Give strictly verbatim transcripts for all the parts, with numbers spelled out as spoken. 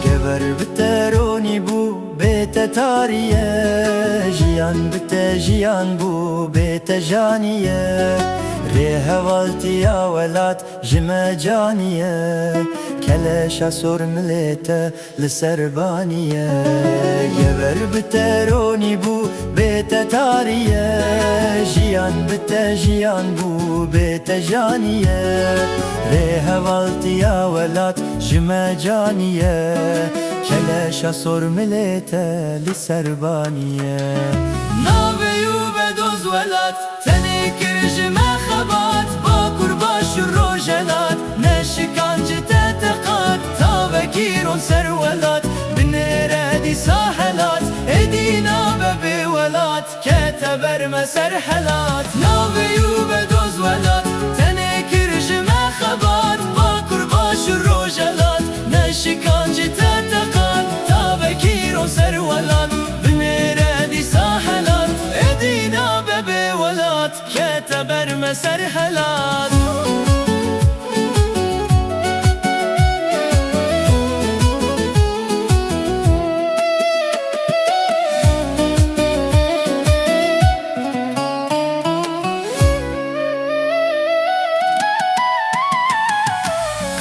Gever bi te ronî bû, bê te tarî ye. Jiyan bi te jiyan bû, bê te janî ye. Rê hevaltiya welat ji me canî ye. Keleşa sor milê te li ser banî ye. Gever bi te ronî bû, bê te tarî ye. Jiyan bi te jiyan bû, bê te janî ye. Rê hevaltiya welat ji me canî ye. Keleşa sor milê te li ser banî ye. Navê û be doz welat, tenê kir ji me xebat. Bakur, Başûr, Rojhelat, ne şikancî te teqat. Tavekî ron ser welat, binêre dîsa helat. Êdî nabe bê welat, kete ber me ser helat. Navê û be doz welat, tenê kir ji me xebat. Bakur, Başûr, Rojhelat, ne şikancî te teqat. Tavekî ron ser welat, binêre dîsa helat. Êdî nabe bê welat, kete ber me ser helat.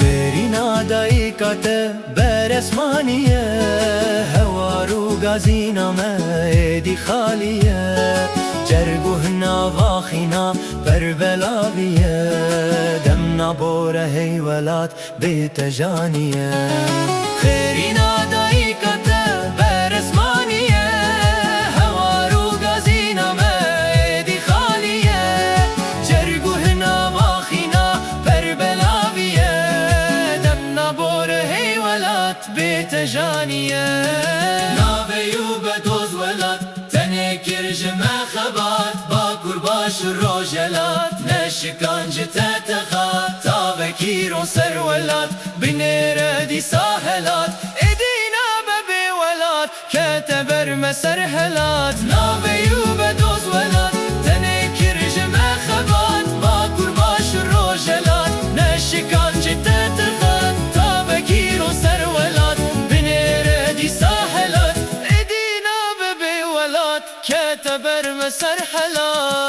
Xêrîna dayika te beresmanî ye, hewar û gazîna me êdî xalî ye. Cerg û hina vaxîna perbelavî ye, dem nabore hey welat, bê te janî ye. Xêrîna dayika te beresmanî ye, hewar û gazîna me êdî xalî ye. Cerg û hina vaxîna perbelavî ye, dem nabore hey welat, bê te janî ye. Navê û be doz welat, tenê kir ji me xebat. Bakur, Başûr, Rojhelat, ne şikancî te teqat. Tavekî ron ser welat, binêre dîsa helat. Êdî nabe bê welat, kete ber me ser helat. Navê û be doz welat, tenê kir ji me xebat. Bakur, Başûr, Rojhelat, ne şikancî te teqat. Tavekî ron ser welat, binêre dîsa helat. Êdî nabe bê welat, kete ber me ser helat.